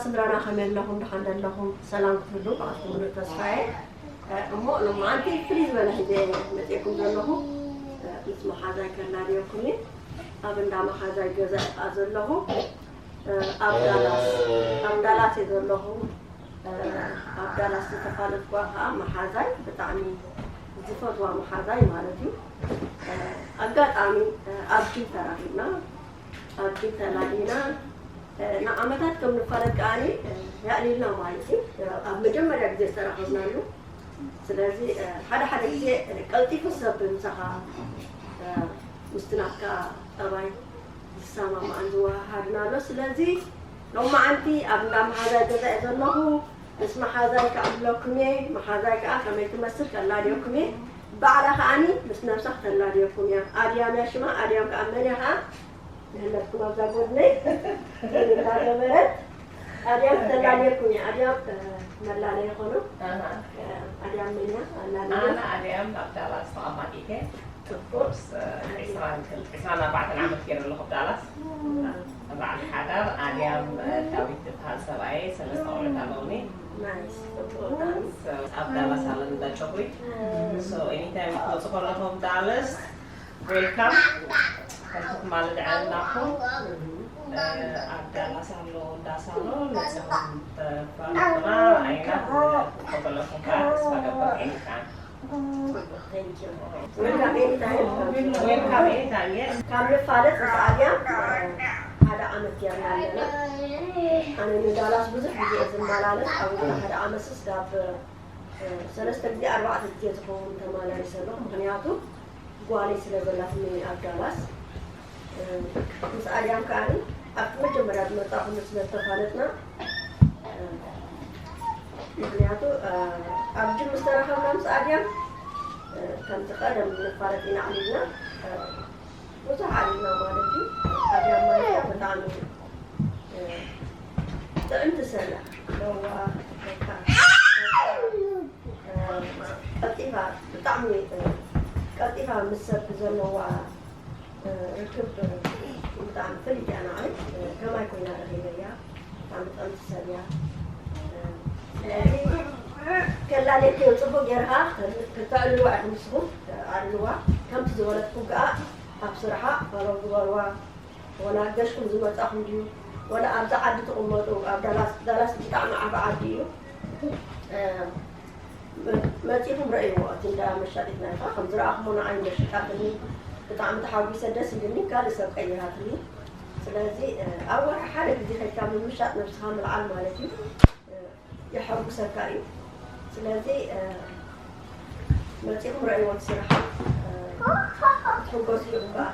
ስድራና ከመይ ኣለኹም? ደሓን ኣለኹም? ሰላም ክትህሉ ብኣፍቲ ሙሉእ ተስፋ እየ። እ፣ እሞ ሎማዓንቲ ፍልይ ዝበለ ሒዘ መፂእኩም ዘለኹ፣ እ፣ ምስ መሓዛይ ከላልየኩም እየ። ኣብ እንዳ መሓዛይ ገዛ እየ ከዓ ዘለኹ። እ፣ ኣብ ዳላስ፣ ኣብ ዳላስ እየ ዘለኹ። እ፣ ኣብ ዳላስ ዝተፋለጥኳ ከዓ መሓዛይ ብጣዕሚ ዝፈትዋ መሓዛይ ማለት እዩ። እ፣ ኣጋጣሚ፣ እ፣ ኣብ ጂም ተራኺብና፣ ኣብ ጂም ተላሊና፣ እ፣ ንዓመታት ከም ንፋለጥ ከዓኒ፣ እ፣ የዕሊልና ማለት እዩ። ኣብ መጀመርያ ግዜ ዝተራኸብናሉ። ስለዚ፣ እ፣ ሓደ ሓደ ግዜ፣ እ፣ ቀልጢፉ ሰብ ምሳኻ፣ እ፣ ምስቲ ናትካ ጠባይ ዝሰማማዕን ዝወሃሃድን ኣሎ። ስለዚ ሎማዓንቲ ኣብ እንዳ መሓዛይ ገዛ እየ ዘለኹ። ምስ መሓዛይ ከዓ ክብለኩም እየ። መሓዛይ ከዓ ከመይ ትመስል ከላልየኩም እየ። ባዕላ ከዓኒ ምስ ነብሳ ክተላልየኩም እያ። ኣድያም እያ ሽማ። ኣድያም ከዓ መን እያ ከዓ? ንህለፍኩም ኣብዛ ጎድነይ እንዳገበረት ኣድያም ክተላልየኩም እያ። ኣድያም፣ እ፣ መላለየ ኾኑ። ኣሃ። እ፣ ኣድያም መን እያ? ኣላልየ። ኣነ ኣድያም ኣብ ዳላስ ተቐማጢት እየ። ጽቡቅ። ኦፍኮርስ፣ እ፣ ዒስራን ክል-፣ ዒስራን ኣርባዕተን ዓመት ገይረ ኣለኹ ኣብ ዳላስ። በዓል ሓዳር ኣድያም፣ እ፣ ዳዊት ዝበሃል ሰብኣየ፣ ሰለስተ ቆልዑት ኣለውኒ። ናይስ፣ ጽቡቅ። ሶ፣ ኣብ ዳላስ ኣለና እንዳ ጨጉሪ። ሶ፣ ኤኒታይም ክትመጹ ከለኹም ዳላስ፣ ዌልካም። ከምቲ ትማሊ ድዐ ኢልናኩም፣ እ፣ ኣብ ዳላስ ኣሎ እንዳ ሳሎን መጺኹም ተፋልጡና፣ ኣይና ክትቀበለኩም ከዓ ተስፋ ገብር። ኤኒታይም። Thank you። Welcome anytime። ዌልካም ኤኒታይም። የስ። ካብ ንፋለጥ ምስ ኣድያም ሓደ ዓመት ጌርና ኣለና። ኣነ ንዳላስ ብዙሕ ግዜ እየ ዝመላለስ። ኣብ ሓደ ዓመትስ ካብ ሰለስተ ግዜ ኣርባዕተ ግዜ ዝኸውን ተመላሊሰ ኣለኹ። ምኽንያቱ ጓለይ ስለ ዘላትኒ ኣብ ዳላስ፣ እ፣ ምስ ኣድያም ከኣ ኣብቲ መጀመርያ ዝመጻእኩሉ ስለ ዝተፋለጥና፣ እ፣ ምኽንያቱ፣ እ፣ ኣብ ጅም ምስ ተራኸብና ምስ ኣድያም፣ እ፣ ከምቲ ቀደም ንፋለጥ ኢና ኣዕሊልና፣ እ፣ ብዙሕ ኣዕሊልና ማለት እዩ። ኣድያም ማለት ብጣዕሚ፣ እ፣ ጥዕምቲ ሰብ እያ። ለዋህ፣ በቃ፣ እ፣ ቀልጢፋ፣ ብጣዕሚ፣ እ፣ ቀልጢፋ ምስ ሰብ ዘለዋ፣ እ፣ ርክብ፣ እ፣ ብጣዕሚ ፍልይቲ እያ ንዓይ። እ፣ ከማይ ኮይና ረኺበያ። ብጣዕሚ ጥዕምቲ ሰብ እያ። እ፣ ስለዚ ከላልየክዮ ጽቡቕ ጌርካ ከተዕልልዋ ኢኹም ንስኹም፣ እ፣ ኣዕልልዋ። ከምቲ ዝበለትኩም ከኣ ኣብ ስርሓ ፎሎው ግበርዋ። ወላ ገሽኩም ዝመጻኹም ድዩ? ወላ ኣብዛ ዓዲ ትቕመጡ፣ ኣብ ዳላስ፣ ዳላስ ብጣዕሚ ዓቢ ዓዲ እዩ። እ፣ መ-፣ መጺኹም ረእይዎ፣ እቲ እንዳ መሻጢት ናይታ ከም ዝረኣኹሞ ንዓይ እንደ ሽጣትኒ ብጣዕሚ ተሓጒሰ፣ ደስ ኢሉኒ፣ ካልእ ሰብ ቀይራትኒ። ስለዚ፣ እ፣ ኣብ ወርሒ ሓደ ግዜ ከይድካ ምምሻጥ ነብስኻ ምልዓል ማለት እዩ። እ፣ የሐጉሰካ እዩ። ስለዚ፣ እ፣ መጺኹም ረእይዎ እቲ ስራሕ፣ እ፣ ክትሕጎሱ ኢኹም ከኣ።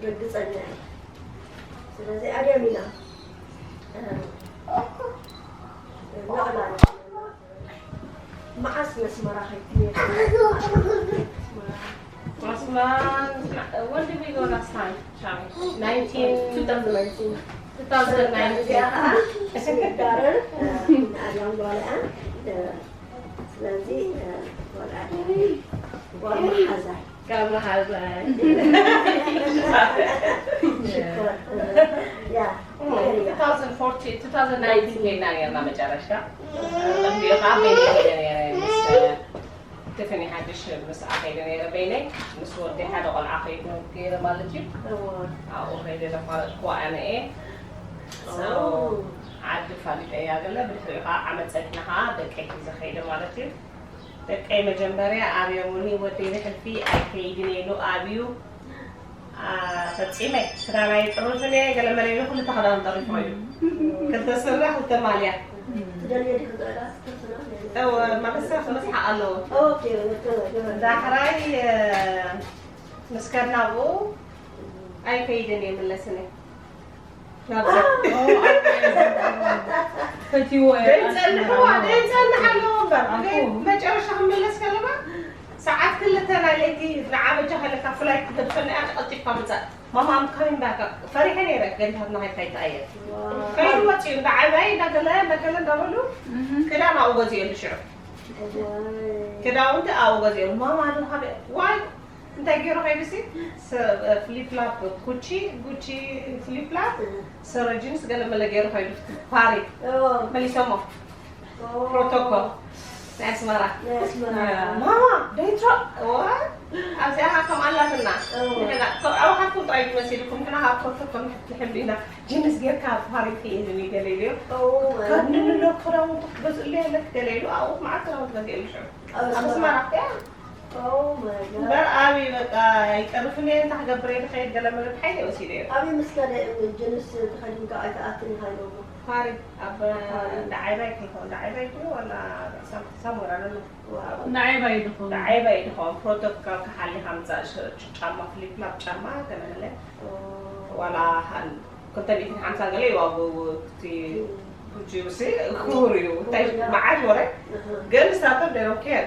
ርግጸኛ እየ። ስለዚ ኣድያም ኢና፣ እ፣ ንዕላል። መዓስ ነስመራ ከይድኩም ነይርኩም? ኣስመራ። ኣስመራ፣ when did we go last time? Shall we? Nineteen two thousand nineteen. Two thousand nineteen. እዚኣ ኸዓ ሽግዳርን፣ እ፣ ኣድያም ጓልኣን፣ እ፣ ስለዚ፣ እ፣ ጓል ኣድያም፣ ጓል መሓዛይ። ካብ መሓዛይ። ሽኮር። ያ። Two thousand fourteen፣ two thousand nineteen ከይድና ነርና መጨረሽታ። ቅድሚኡ ከዓ ቤት ከይደ ነይረ ምስ ቲፈኒ ሓድሽ ምስኣ ከይደ ነይረ በይነይ። ምስ ወደይ ሓደ ቆልዓ ከይዱ ገይረ ማለት እዩ። እዎ። ኣብኡ ከይደ ዘፋለጥኩዋ ኣነ እየ። So፣ ኦ። ዓዲ ፋሊጠያ ገለ ብድሕሪኡ ከዓ ዓመት ጸኒሕና ከዓ ደቀይ ሒዘ ከይደ ማለት እዩ። ደቀይ መጀመርያ ኣርዮሙኒ፣ ወደይ ንሕልፊ ኣይከይድን እየ ኢሉ ኣብዩ፣ ኣ፣ ፈጺመ ክዳን ኣይጥርዝን እየ፣ ገለ መለ ኢሉ ክልተ ክዳን ጠሪፉ ከይዱ። ክልተ ስረ፣ ክልተ ማልያ። ትደልዮ ዲኺ ዝዕዳ ክልተ ስረ? እወ፣ ማለት ሰብ ክመስሓቕ ኣለዎ። ኦኬ፣ ኦኬ፣ ኦኬ። ዳሕራይ፣ እ፣ ምስ ከድና ኣብኡ ኣይከይድን እየ፣ ይምለስን እየ። ናብዛ። ፈትይዎ እየ። ደይጸንሕዋ፣ ደይጸንሕ ኣለዎ እምበር። ኣንኩ። መጨረሻ ክንምለስ ከለና፣ ሰዓት ክልተ ናይ ለይቲ ንዓ በጃ ከለካ ፍላይት ክትደርሰልና እያ፣ ቀልጢፍካ ምጻእ። ማማ፣ I'm coming back። ፈሪሐ ነይረ፣ ገንዘብና ከይተኣየር። ዋው። ከይዱ ወጺኡ፣ እንዳ ዓባይ፣ እንዳ ገለ፣ እንዳ ገለ እንዳበሉ፣ እህ። ክዳን ኣብኡ ገዚኤሉ ሽዑ። ዋይ። ክዳውንቲ ኣብኡ ገዚኤሉ። ማማ፣ I don't have it። ዋይ፣ እንታይ ገይሩ ከይዱ ሲ ፍሊፕላፕ ጉቺ ጉቺ ፍሊፕላፕ ሰረ ጂንስ ገለ መለ ገይሩ ከይዱ ፓሪ መሊሶሞ ፕሮቶኮል ናይ ኣስመራ ማማ ደይትሮ ኣብዚኣ ከም ኣላትና ኣባኻትኩም ጥራይ መሲልኩም ንሕና ካብ ፕሮቶኮል ንሕልም ኢና ጂንስ ጌርካ ፓሪ ትይዝኒ ገለ ኢልዮ ካብ ንንሎ ክዳውንቲ ክትገዝእሉ ኣለክ ገለ ኢሉ ኣብኡ መዓት ክዳውንቲ ገዚእሉ ሽዑ ኣብ ኣስመራ እምበር ኣብይ በቃ ኣይቀርፍን እየ እንታይ ክገብር እየ ዝኸይድ ገለ መለ ብሓይሊ ወሲደ እየ ኣብይ ምስ ከደ ጅንስ ተኸዲንካ ኣይትኣትን ኢኻ ኢሎሞ ፓሪ ኣብ እንዳ ዓይባይ ከይኮን እንዳ ዓይባይ ድዩ ዋላ ሳምራ ነሎ እንዳ ዓይባይ ድኾን እንዳ ዓይባይ ድኾን ፕሮቶኮል ክሓሊኻ ምፃእ ጫማ ፍሊፕላፕ ጫማ ገለ ገለ ዋላ ክልተ ሚእትን ሓምሳ ገለ ይዋግኡ እቲ ጁሲ ክቡር እዩ እንታይ መዓት ወረ ግን ንሳቶም ደሮም ኬር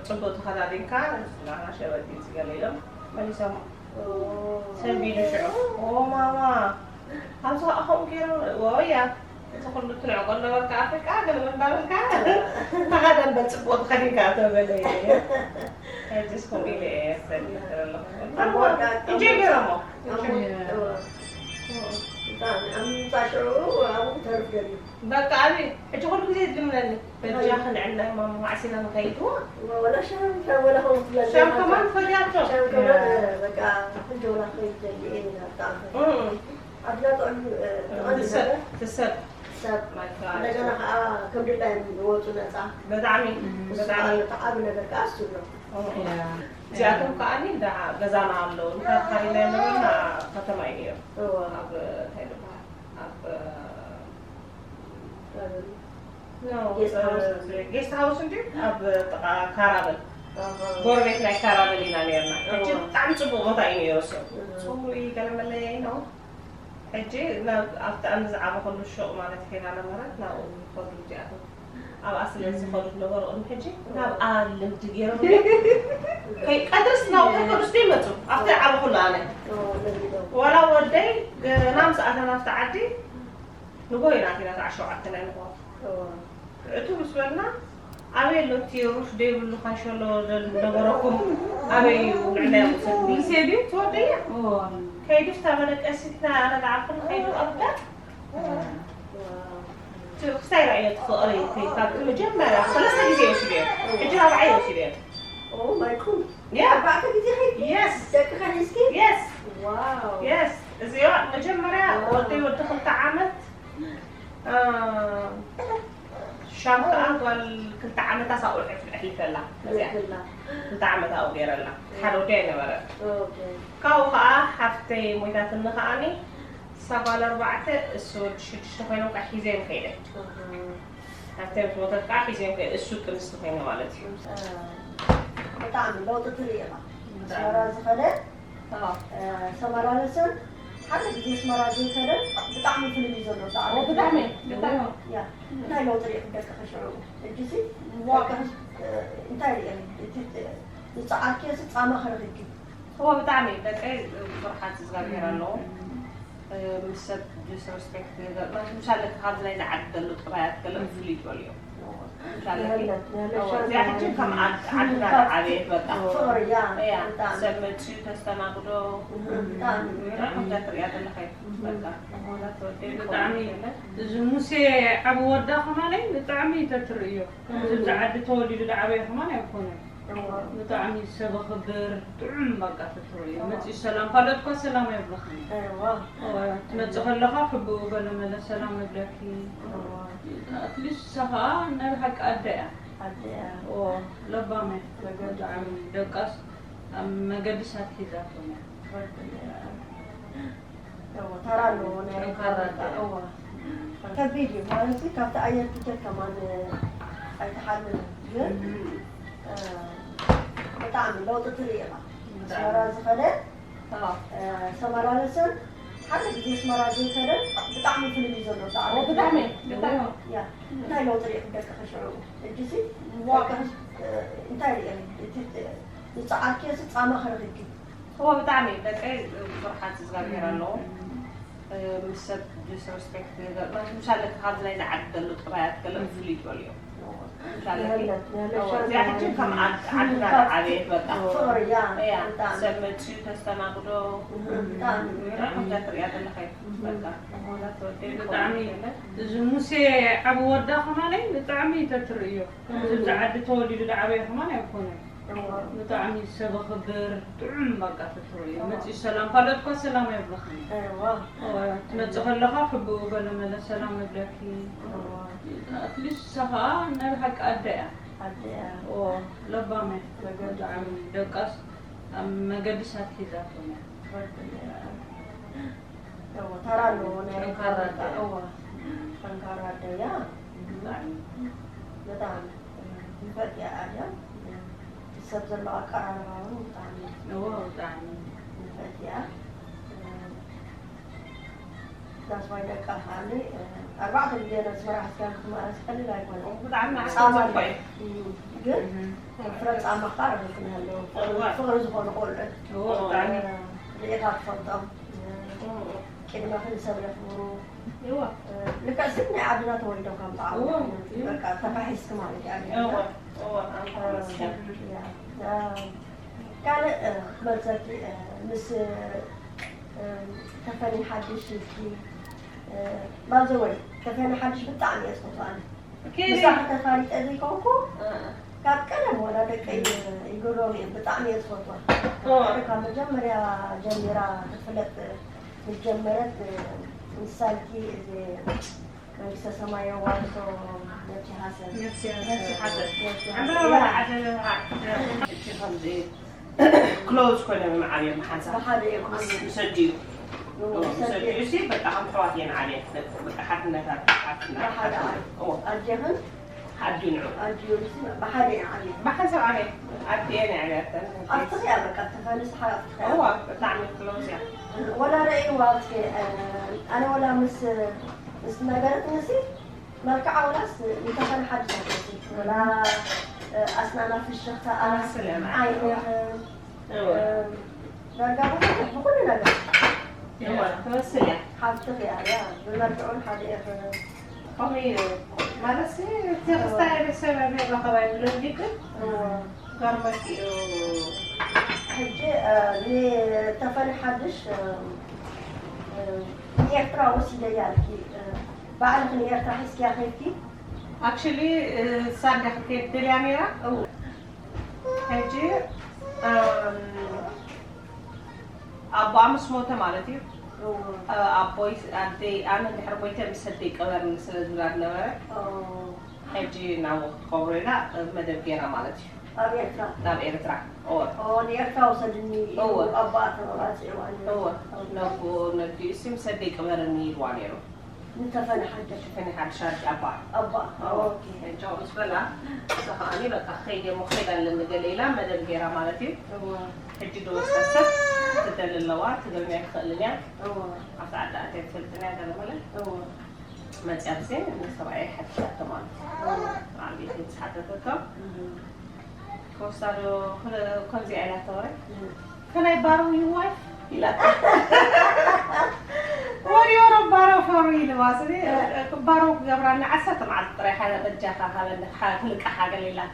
ጽቡቅ ተኸዳዲንካ ናና ሸበቲ ዝገለ ኢሎም መሊሶም ሰቢሉ ሽዑ ኦ ማማ ኣብዚ ኣኸም ገይሮም ወያ እዚ ኩሉ ትንዕቆ ነበርካ ኣፍሪቃ ገለ እንዳበልካ ተኸደን በል ጽቡቅ ተኸዲንካ ተበለ ሕጅስ ከምኡ ኢለ እየ ሰቢሉ ኣለኹ እንጆይ ገይሮሞ ሽዑ ኣብኡ ተርፍ ገይሩ በቃ ኣቢ ሕጂ ኩሉ ግዜ ዝድምለኒ በጃኺ ንዕናይ ማማ ማዕሲና ንኸይድዎ ወላ ሻም ሻም ወላ ኸም ትብለኒ ሻም ከማን ፈጃቶ ሻም ከማን በቃ ሕጂ ወላ ኸይድ ዘልየ ኢና ብጣዕሚ ዓድና ጥዑም ጥዑም ትሰብ ትሰብ ትሰብ እንደገና ከዓ ከም ድላዮም ይወፁ ነፃ ብጣዕሚ ብጣዕሚ ዓብ ነገር ከዓ እሱ ኣሎ እዚኣቶም ከዓ እንዳ ገዛና ኣለዉ ንካርካሪ ናይ ነበርና ከተማ እዩ ነይሩ ኣብ እንታይ ዝበሃል ኣብ ጌስት ሃውስ እንዲ ኣብ ጥቃ ካራበል ጎረቤት ናይ ካራበል ኢና ነርና ሕጂ ብጣዕሚ ፅቡቅ ቦታ እዩ ነይሩ ሰብ ፅሩይ ገለመለየ ነው ሕጂ ኣብቲ ኣነ ዝዓበ ከሉ ሹቅ ማለት ሄዳ ነበረት ናብኡ ከዱ እዚኣቶም ኣብኣ ስለ ዝኸዱ ዝነበሩ ቅድሚ ሕጂ ናብኣ ልምዲ ገይሮም ከይቀድርስ ናብኡ ከዱስ ይመፁ ኣብቲ ዓበኹሉ ኣነ ዋላ ወደይ ገና ምስ ኣተና ኣብቲ ዓዲ ንጎ ኢና ኣቲና ሰዓት ሸውዓተ ናይ ንጎ እቱ ምስ በልና ኣበይ ኣሎ እቲ ሩፍ ደይብሉ ካንሸሎ ነበረኩም ኣበይ እዩ ንዕናይ ቁሰት ሚሴ ድዩ ትወደያ ከይዱ ፍታ መደቀሲትና ኣረጋዓኩም ከይዱ ኣብዳ ክስታይ ራእዮ ትፍቕሪ ካብቲ መጀመርያ ሰለስተ ግዜ ወሲደ ሕጂ ራብዓይ ወሲደ ማይኩም ኣርባዕተ ግዜ ከይድ የስ ደቅኻ ሒዝኪ የስ ዋው የስ እዚኦ መጀመርያ ወደይ ወዲ ክልተ ዓመት ሻም ከዓ ጓል ክልተ ዓመታ ሳብኡ ኣሕሊፈላ እዚኣ ክልተ ዓመት ኣብኡ ገይረላ ሓደ ወዲ ኣይነበረ ካብኡ ከዓ ሓፍተይ ሞይታትኒ ከዓኒ እሳ ጓል ኣርባዕተ እሱ ወዲ ሽዱሽተ ኮይኖም ከዓ ሒዘዮም ከይደ ሓፍተይ ምስ ሞተት ከዓ ሒዘዮም ከይደ እሱ ጥንስቲ ኮይነ ማለት እዩ ብጣዕሚ ለውጢ ትርኢ ኢኻ ኣስመራ ዝኸደ ሰመራ ንስን ሓደ ግዜ ኣስመራ ዘይከደ ብጣዕሚ ፍልልይ ዘሎ ብጣዕሚ ብጣዕሚ ብጣዕሚ ያ እንታይ ለውጢ ሪኢኹ ደቂ ከሽዑ ሕጂሲ እንታይ ሪኢ እቲ ዝፀዓርክዮሲ ፃማ ከረኺብኪ እወ ብጣዕሚ ደቀይ ብዙሓት ዝጋገር ኣለዎ ምስ ሰብ ዲስረስፔክት ገለ ምሳሌ ካብዚ ናይ ዝዓዲ ዘሎ ጥባያት ገለ ፍልይ ዝበሉ እዮም እዚኣ ሕጂ ከም ዓድና ዝዓበየት በቃ እያ ሰብ መፅዩ ተስተናግዶ ከምዛ ትሪያ ዘለኻ በቃ ብጣዕሚ እዚ ሙሴ ዓብ ወዳ ከማለይ ብጣዕሚ ተትርእዮ ከምዚ ዓዲ ተወሊዱ ዝዓበየ ከማን ኣይኮነን ብጣዕሚ ሰብ ክብር ጥዑም በቃ ተትርእዮ መፅዩ ሰላም ካልኦት እኳ ሰላም ኣይብለኻን ትመፅእ ከለኻ ሕብኡ ገለመለ ሰላም ይብለኪ ኣትሊስት እሳ ከዓ ናይ ብሓቂ ኣደ እያ ለባም እያ ብጣዕሚ ደቃስ ኣብ መገዲ ሳት ሒዛቶም እያ ተራ ኣለዎ ናይ ጠንካራ ኣደ እዋ ከቢድ እዩ ማለት ካብቲ ኣየር ትኬት ከማን ኣይተሓልምን ግን ብጣዕሚ ለውጢ ትርኢ ኢኻ ሰመራ ዝኸደ ሰመራ ንስን ሓደ ግዜ ኣስመራ ዘይከደ ብጣዕሚ ፍልልይ ዘሎ ብጣዕሚ ብጣዕሚ ብጣዕሚ ያ እንታይ ለውጢ ሪኢኹ ደቂ ከሽዑ ሕጂሲ እንታይ ሪኢ እቲ ዝፀዓርክዮሲ ፃማ ከረኺብኪ እወ ብጣዕሚ ደቀይ ብዙሓት ዝጋገር ኣለዎ ምስ ሰብ ዲስረስፔክት ገለ ምሳሌ ካብዚ ናይ ዝዓዲ ዘሎ ጥባያት ገለ ፍልይ ዝበሉ እዮም ኣለኪ። ንህለት፣ ንህለት እዎ፣ ሸር እዚኣ ሕጂ ከም ዓድ-፣ ዓድና ዝዓበየት በቃ። ፍቕሪ፣ ያ፣ እያ፣ ብጣዕሚ። ሰብ መፅዩ ተስተናግዶ። ብጣዕሚ። ከምዛ ትሪኣ ዘለኺ። በቃ። ሞላ ተወደይ ብጣዕሚ። እዚ ሙሴ ዓቢ ወዳ ከማለይ ብጣዕሚ ተትርእዮ። ከምዚ ኣብዚ ዓዲ ተወሊዱ ዝዓበየ ከማን ኣይኮነን። እዎ። ብጣዕሚ ሰብ ክብር ጥዑም በቃ ተትርእዮ። መፅዩ ሰላም፣ ካልኦት እኳ ሰላም ኣይብለኽን። እዎ። እዎ፣ ትመፅእ ከለኻ ሕቡኡ ገለ መለ ሰላም ይብለኪ። እዎ። ኣትሊስት ንሳ ኸዓ ናይ ብሓቂ ኣደ እያ። ኣደ እያ። እዎ፣ ለባም እያ። ብጣዕሚ ደቃስ ኣብ መገዲ ሳት ሒዛቶም እያ። እዎ፣ ተራ ኣለዎ፣ ናይ ጠንካራ ኣደ። እዎ። ጠንካራ ኣደ እያ። ብጣዕሚ። ብጣዕሚ ንፈትያ እያ። ሰብ ዘሎ ኣቀራርባ እውን ብጣዕሚ እዎ፣ ብጣዕሚ። ንፈትያ። ዳስዋይ ደቃ ከዓኒ ኣርባዕተ ግዜ ነስመራ ሓስካ ክትመላለስ ቀሊል ኣይኮነን። ብጣዕሚ ንዓይ ጻማ ጽቡቕ እዩ። እዩ። ግን ፍረ ጻማ ከዓ ረብክን ኣለዎ። ፍቕሪ ዝኾኑ ቆልዑ እዎ፣ ብጣዕሚ። ርኢኻ ትፈልጦም። ቅድመ ክንሰብ የኽብሩ። እዎ። ልክዕ ስም ናይ ዓድና ተወሊዶም ከም በዓል እዎ። በቃ ተፋሒስክ ማለት እዩ። እዎ፣ እዎ፣ ኣንታ መስኪን። ያ። ካልእ ክመልሰኪ ምስ ተፈኒ ሓድሽ ኢልኪ ባዘወይ ተፈኒ ሓድሽ ብጣዕሚ እየ ዝፈትዋ ኣነ። ኬሪ። ምሳኺ ተፋሊጠ ዘይኮንኩ ካብ ቀደም ዋላ ደቀይ ይግረሙ እዮም ብጣዕሚ እየ ዝፈትዋ። ካብ መጀመርያ ጀሚራ ክትፍለጥ ምስ ጀመረት ንሳልኪ እዚ መንግስተ ሰማይ የዋርሶ ነብሲ ሓሰን። ነብሲ ሓሰን። ነብሲ ሓሰን። ነብሲ ዕምበባ ሓሰን። ወላ ዓደለ እቲ ከምዚ ክሎዝ ኮይኖም እዮም ዓብዮም ብሓንሳብ ብሓደ እዮም። ምስ ኣዲኡ እዎ፣ ምስ ሰዲኡ። ኣዲኡ ሲ በቃ ከም ኣሕዋት እየን ዓብየን በቃ ሓትነታት ሓትና ብሓደ ዓቢ። እዎ ኣዴኽን ኣዲኡ ንዑ ኣዲኡን ሲ ብሓደ እየን ዓብየን። ብሓንሳብ ዓብየን ኣዲኤን የዕብያተን ኣብትኺ እያ በቃ ተፈንስ ሓ ኣብትኺ እያ። እዎ ብጣዕሚ ክሎዝ እያ ወላ ረእይዋ ኣብትኺ ኣነ ወላ ምስ ምስ ነገረትኒ ሲ መልክዓ ወላስ እንተኾነ ሓድሽ ኣይኮነትን። ወላ ኣስናና ፍሽኽታ ኣመስል እያ ማለት ዓይንኽን እዎ ዳርጋ ብኩሉ ብኩሉ ነገር እዎ ትመስል እያ ሓብትኺ እያ ያ ብመልክዑን ሓደ ኢኽን ከምኡ እዩ ማለት ሲ እቲ ክስታይ ቤተሰብ ኣብ ናይ ረኸባ ይብለኒ ግን እዎ ገርመኪ እዩ ሕጂ ንተፈኒ ሓድሽ ንኤርትራ ወሲደያ ኢልኪ ባዕልኺ ንኤርትራ ሒዝኪያ ከይድኪ ኣክቹሊ ሳንዴ ክትከይድ ደልያ ነይራ ሕጂ እም፣ ኣቦኣ ምስ ሞተ ማለት እዩ ኣቦይ ኣደይ ኣነ እንድሕር ሞይተ ምስ ኣደይ ቅበርኒ ስለ ዝብላ ዝነበረ ሕጂ ናብ ክትቀብሮ ኢላ መደብ ገይራ ማለት እዩ ኣብ ኤርትራ ናብ ኤርትራ እወ ኦ ንኤርትራ ውሰድኒ ኢሉ እወ። ኣቦኣ ተባባፅዕዋ ነይሩ። እወ ነቦ ነዲኡ ሲ ምስ ኣደይ ቅበርኒ ኢልዋ ነይሩ ንተፈነ ሓደሽ ፈኒ ሓድሽ ኣዲ ኣባ ኣባ ኦኬ ጃው ምስ በላ እዛ ከዓኒ በቃ ከይደ ሞ ከይድ ኣለኒ ገለ ኢላ መደብ ገይራ ማለት እዩ እወ ሕጂ ደወስታ ሰብ ትደሊ ኣለዋ ትገብርያ ትኽእልን እያ እወ ኣብቲ ዓዲ ኣትያ ትፈልጥን እያ ገለ ማለት እወ መፅያ ብዘይ ንሰብኣየ ሓቲታቶ ማለት እዩ ዓብይቲ ምስ ሓተተቶ ክወስዳ ዶ ከምዚኣ ኢላቶ ወረ ከናይ ባሮ ይዋይ ኢላቶ ወዲዮ ሮ ባሮ ፈሩ ኢልዋ ስለ ባሮ ክገብራኒ ዓሰርተ መዓልቲ ጥራይ ሓደ በጃኻ ሃበኒ ክልቃ ሓገል ኢላቶ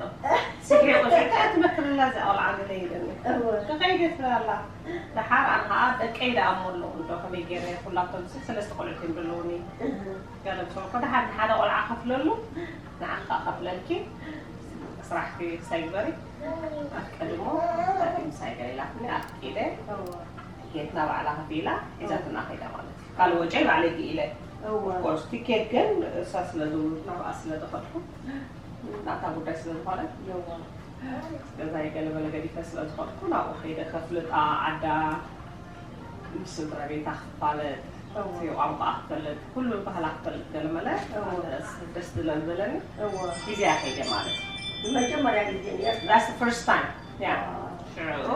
ስሕሪ ቁስሪ እንታይ ትመክርላ እዛ ቆልዓ ገለ ኢለኒ እወ ክኸይደ ትብላላ ደሓር ኣነ ከዓ ደቀይ ደኣ እሞ ኣለዉ እንዶ ከመይ ገይረ ኩላቶም ሲ ሰለስተ ቆልዑት እዮም ዘለዉኒ ገለ ምስ በልኩ ደሓር ንሓደ ቆልዓ ከፍለሉ ንዓኻ ከፍለልኪ ስራሕኪ ክሳይ ግበሪ ኣፍቀድሞ ኣፍቀዲ ምሳይ ገለ ኢላትኒ ኣፍቂደ እወ ጌትና ባዕላ ከፊላ ሒዛትና ከይዳ ማለት እዩ ካልእ ወጨይ ባዕለይ ክኢለ እወ ኮርስ ቲኬት ግን እሳ ስለ ዝውሉድ ናብኣ ስለ ዝኸድኩ ናታ ጉዳይ ስለ ዝኾነ እወ ገዛይ ገለ መለ ገዲፈ ስለ ዝኸድኩ ናብኡ ከይደ ከፍልጣ ዓዳ ምስ ስድራ ቤታ ክፋለጥ እወ እቲ ቋንቋ ክፈልጥ ኩሉ ባህላ ክፈልጥ ገለ መለ እወ ደስ ዝለል በለኒ እወ ሒዘያ ከይደ ማለት እዩ ንመጀመርያ ግዜ ነይሩ That's the first time yeah ሽዑ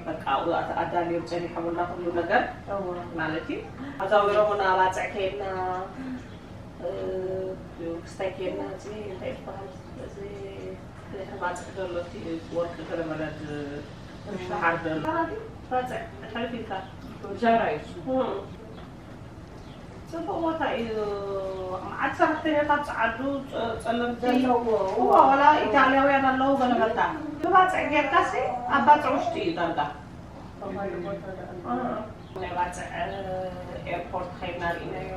በቃ ኣብኡ ኣዳልዮም ፀኒሖምና ኩሉ ነገር እወ ማለት እዩ ኣዛዊሮምና ኣባፅዕ ከይድና ክስታይ ከይድና እዚ እንታይ ይበሃል እዚ ድሕሪ ባፅዕ ዘሎ እቲ ወርቂ ገለመለ ዝወርቂ ተሓር ዘሎ ባፅዕ ሕልፍ ኢልካ ጃራ እዩ እሱ። ጽቡቕ ቦታ እዩ። መዓት ሰራሕተኛታት ጸዓዱ፣ ጸ-፣ ጸለምቲ። ዘለዎ። እዋ፣ ዋላ ኢጣልያውያን ኣለዉ ገለ በልካ። ብባጽዕ ጌርካሲ ኣብ ባጽዕ ውሽጢ እዩ ዳርጋ። ናይ ባጽዕ ኤርፖርት ኸይድና ርኢናዮ።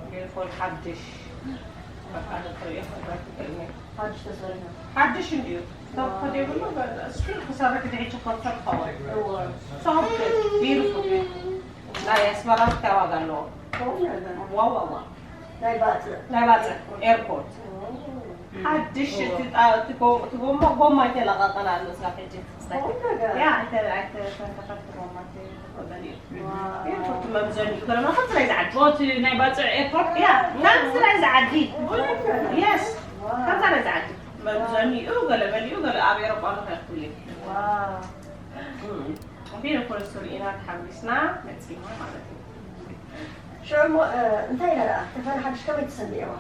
ቴሌፎን ሓድሽ። በቃ ንኽርእዮ ክንረክብ ክእል። ሓድሽ ተሰሪሑ። ሓድሽ እንድዩ። ተውከ ዘይብሉ፣ ስቲል ክሰርሕ ድሕጂ ኮንፈርት ኸውን። እወ። ሶፍት፣ ቢዩቲፉል። ናይ ኣስመራ እንታይ ዋጋ ኣለዎ? ዋው፣ ዋው፣ ዋው። ናይ ባጽዕ። ናይ ባጽዕ ኤርፖርት። ሓድሽ እቲ ጣ-፣ እቲ ጎ-፣ እቲ ጎማ፣ ጎማ ኣይተለቐቐን ኣሎ እስካብ ሕጂ። ቁም ነገር። ያ፣ ኣይተ-፣ ኣይተ-፣ ኣይተተኸፍት ጎማ ኣይተተኸፍት እዩ። ዋው። ኤርፖርት መምዘኒ እዩ። ገለማ ከምዚ ናይ ዝዓዲ። ቦቲ ናይ ባጽዕ ኤርፖርት? ያ፣ ከምዚ ናይ ዝዓዲ። ቁም ነገር። የስ። ዋው። ከምዛ ናይ ዝዓዲ። መምዘኒኡ ገለ መሊኡ ገለ ኣብ ኤሮጳ ኣሎ ከይክፍል እዩ። ዋው። እም። ቢሮ ፖሊስ ርኢና ተሓጒስና መጺና ማለት እዩ። ሽዑ እሞ፣ እ፣ እንታይ ኢላ ደኣ? ተፈሪ ሓድሽ ከመይ ተሰሚዕዋ?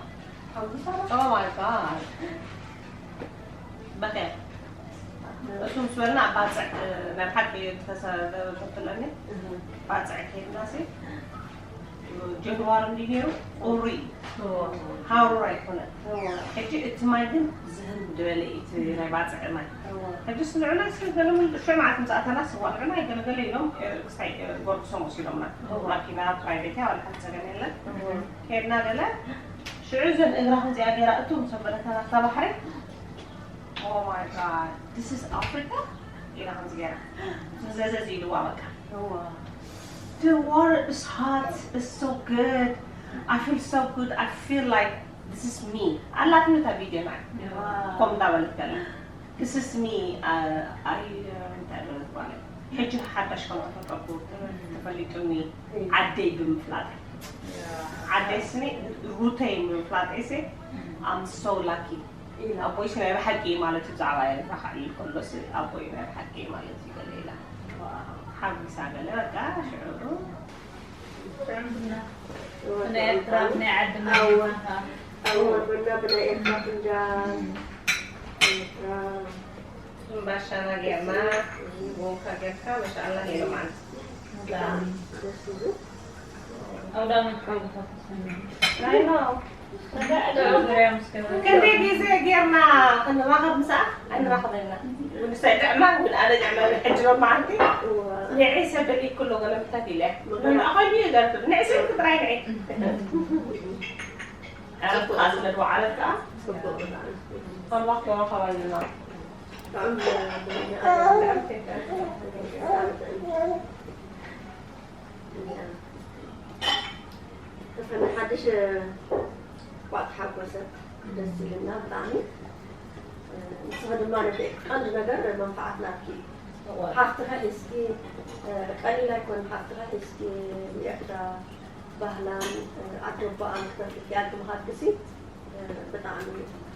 ሓጒሳ ዶ? Oh my God። በኸ። እሱ ምስ በልና ኣብ ባጽዕ፣ እ፣ ናይ ብሓቂ ተሰ-፣ ተፈለኒ። እህ። ባጽዕ ከይድና ሲ፣ ጀንዋሪ እንዲ ነይሩ ቁሪ፣ እዎ። ሃሩር ኣይኮነን። እዎ። ሕጂ እቲ ማይ ግን ዝህም ዝበለ እዩ፣ እቲ ናይ ባጽዕ ማይ። እዎ። ሕጂ ስንዕና ሲ ገለ ምን ሽዑ መዓልቲ ምስ ኣተና ስዋ ንዕና ኣይገለገለ ኢሎም፣ እ፣ ክሳይ፣ እ፣ ጎርግሶም ወሲዶምና። እዎ። ማኪና ፕራይቬት እያ፣ ዋላ ሓንቲ ጸገም የለን። እዎ። ከይድና ገለ ሽዑ እዘን እግራ ከምዚኣ ገይራ እቱ ምስ ኣበለተና ኣብታ ባሕሪ፣ Oh my God, this is Africa? ኢላ ከምዚ ገይራ። ዘዘዝ ኢልዋ በቃ። እዋ። The water is hot, it's so good. I feel so good. I feel like this is me. ኣላትኒ እታ ቪድዮ ናይ። እዋ። ከምኡ እንዳበለት ገለ። This is me. Uh, I, uh፣ እንታይ በለት በለ? ሕጂ ሓዳሽ ከም ኣተጠቁ ተፈሊጡኒ። እይ። ዓደይ ብምፍላጠይ። ያ። ዓደይ ስኒ ሩተይ ብምፍላጠይ ሲ፣ I'm so lucky። ኢላ። ኣቦይሲ ናይ ብሓቂ እዩ ማለት እዩ፣ ብዛዕባ ኤርትራ ክዕልል ከሎሲ ኣቦይ ናይ ብሓቂ እዩ ማለት እዩ ገለ ኢላ። ዋው። ሓጒሳ ገለ በቃ ሽዑ። ጥዑም ቡና። እወ፣ ብናይ ኤርትራ፣ ጥዑም። ብናይ ዓድና ኣወ። ቡና። ኣወ፣ ቡና ብናይ ኤርትራ ፍንጃል። ኤርትራ። እምባሻና ጌርና፣ ቡንካ ጌርካ፣ ማሻኣላህ ኢሉ ማለት። ብጣዕሚ ደስ ይብል። ኣውዳመት ከይዱ ተፈሰነ። ናይ ነው። ዙሪያ ምስ ገበረ። ክንደይ ግዜ ጌርና ክንራኸብ ምሳኣ? ኣይንራኸበና። ንሳ ይጥዕማ፣ ግን ኣነ ይጥዕመኒ። ሕጂ ሎማዓንቲ እዋ። ንዒ ሰብ ደሊኩ ኣሎ ገለ ምታት ኢለ። ምኽንያቱ ኣኸሉ ይደርፍ። ንዒ ሰብ ጥራይ ንዒ። ኣብ ጽቡቕ። ቃል ስለ ዝወዓለት ከኣ ጽቡቕ። ከማኽ ከማኻ ባልና። ተፈኒ ሓድሽ እኳ ተሓጎሰት፣ ደስ ኢልና ብጣዕሚ። ንስኺ ድማ ነቲ ቀንዲ ነገር መንፈዓት ናትኪ እዩ። እወ። ሓፍትኺ ሒዝኪ፣ ቀሊል ኣይኮነን፣ ሓፍትኺ ሒዝኪ ንኤርትራ ባህላን ኣገባኣን ክተፍልጥያን ምኻድኪሲ፣ ብጣዕሚ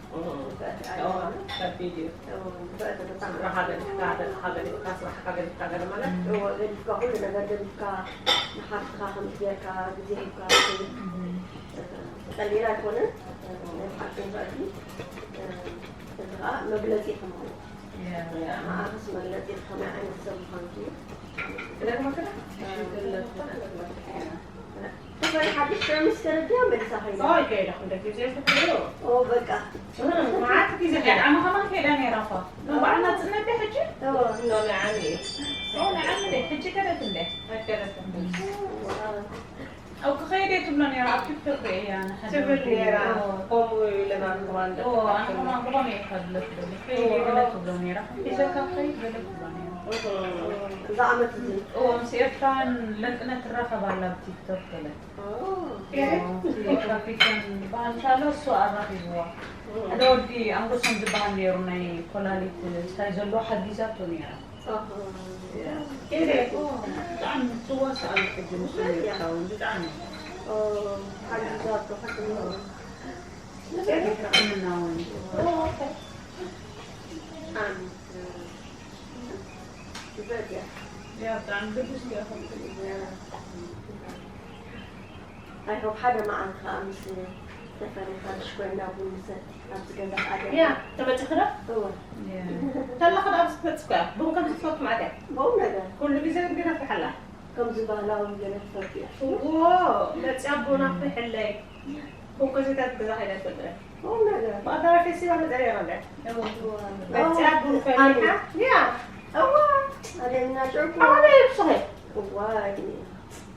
እም። ንፍዕቲ እም፣ ኣየዋን። ከቢድ እዩ። እም፣ ንፍዕቲ ብጣዕሚ። ስድራኻ ገዲፍካ፣ ደቅኻ ገዲፍካ፣ ስራሕካ ገዲፍካ፣ ገለ ማለት እም። እዎ፣ ገዲፍካ፣ ኩሉ ነገር ገዲፍካ፣ ንሓፍትኻ ከምዚ ጌርካ፣ ግዜ ሂብካ፣ እም። ቀሊል ኣይኮነን። ናይ ብሓቂ ንፍዕቲ፣ እዚ ኸዓ መግለጺ እዩ ማለት እዩ። ያ። ንዓኽስ መግለጺ ከመይ ዓይነት ሰብ ምዃንኪ እዩ። ክደግመክዳ? እም። ክደግመክዳ? ተፈሪ ሓድሽ ምስ ከረድያ መሊሳ ከይዳ። ኦይ፣ ከይዳ፣ ክንደይ ግዜ ተፈሪዮ? ኦ፣ በቃ። እም፣ መዓት ግዜ ከይዳ። ዓመ ከማን ከይዳ ነይራ እኳ። ኖ፣ በዓል ናጽነት ድያ ሕጂ? እዎ። ኖ፣ ንዓሚ። ኦ፣ ንዓሚ ድያ? ሕጂ ከደት እንደ? ኣይከደትን። እዎ። ኣብ ክኸይድ እየ ትብሎ ነይራ፣ ኣብ ቲክቶክ ርእየያ ንሓደ ትብል ወዲ። ነይራ። እዎ። ከምኡ ኢለ ኣነ ከማን እዎ፣ ኣነ ከማን ብኸመይ እየ ካብ ብለት ትብሎ? ክኸይድ እየ እዎ። ገለ ትብሎ ነይራ። ሒዘካ ክኸይድ ገለ ትብሎ ነይራ። እዎ። እዛ ዓመት እዚ። እዎ፣ ምስ ኤርትራውያን ለንቅነ ትራኸብ ኣላ ኣብ ቲክቶክ ገለ። ኦ። ኦ፣ እቲ ኤርትራ ፊሽን ዝበሃል እንሻሎ እሱ ኣራኺብዋ። እዎ። ሓደ ወዲ ኣንጎሶም ዝበሃል ነይሩ ናይ ኮላሊት እንታይ ዘለዎ ሓጊዛቶ ነይራ። ኣሃ። ያ። ኬደ፣ ኦ፣ ብጣዕሚ ትዋሳእ ኣላ ሕጂ ምስ ኤርትራውን ብጣዕሚ። ኦ፣ ሓጊዛቶ፣ ሕክምና። ሕክምና እውን። ኦ፣ ኦኬ። ብጣዕሚ፣ እ፣ ዝበል እያ። ያ፣ ብጣዕሚ ግዱስ እያ። ያ። I hope ሓደ መዓልቲ ከዓ ምስ ተፈሪኻ ሽኮይና ቡን ንሰቲ ኣብዚ ገዛ ኣገ-። ያ፣ ተመጺኺ ዶ? እወ። ያ። ተለኺ ዶ ኣብዚ ትመጺ እኮ እያ። ቡን ከም ዝፈቱ ማለት እያ። ብኡ ነገር። ኩሉ ግዜ ግን ኣፍልሓላ። ከምዚ ባህላዊ ገለ ትፈልጡ ኢኹም? እዎ፣ መፅያ ቡና ክሕለይ። ኮንኮሴታት ገዛ ከይዳ ትፈልጥ። ቁም ነገር። ማእከላይ ፌስቲቫል መፅያ ነይራ እንደ። መፅያ ቡን ፈሊሓ። ያ። እዋ ኣደና ሽዑ ኣዋለ ይብስኸ። እዋይ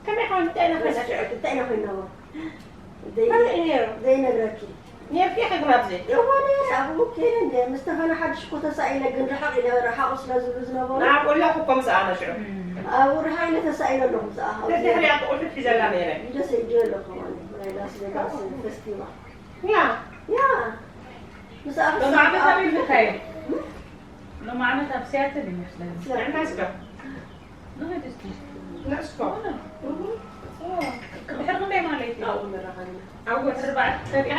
ከመይ ኾን እንታይ ነኸዳ ሽዑ? እንታይ ኢና ኮይና ከመይ ነይሩ? ዘይነግረኪ ነርኪ ከግራብ ዘይ። እዋ ነይረ ኣብኡ ከይደ እንደ ምስ ተፈነ ሓድሽ እኮ ተሳኢለ ግን ርሓቕ ኢለ ርሓቑ ስለ ዝብሉ ዝነበሩ ናብ ቆላ እኮ ከምዚ ኣነ ሽዑ። ኣብኡ ርሓቕ ኢለ ተሳኢለ ኣለኹ ምስኣ ደድሕሪኣ ቁልፊ ሒዘላ ነይረ። ደስ ኢሉ ኣለኹ ማለት ናይ ላስ ቬጋስ ፌስቲቫል ያ። ያ ምስኣ ሎማዕመት ኣበይ ኢልካዮ? ሎማዕመት ኣብ ሲያትል ይመስለኒ። ንዕና ስጋ። ንኸይድ እስኪ። ንዕስኮ። ኦ፣ ድሕሪ ክንደይ ማለት እዩ? ኣብኡ ንራኸብና ኣብ ወርሒ ኣርባዕተ ሰሪዐ።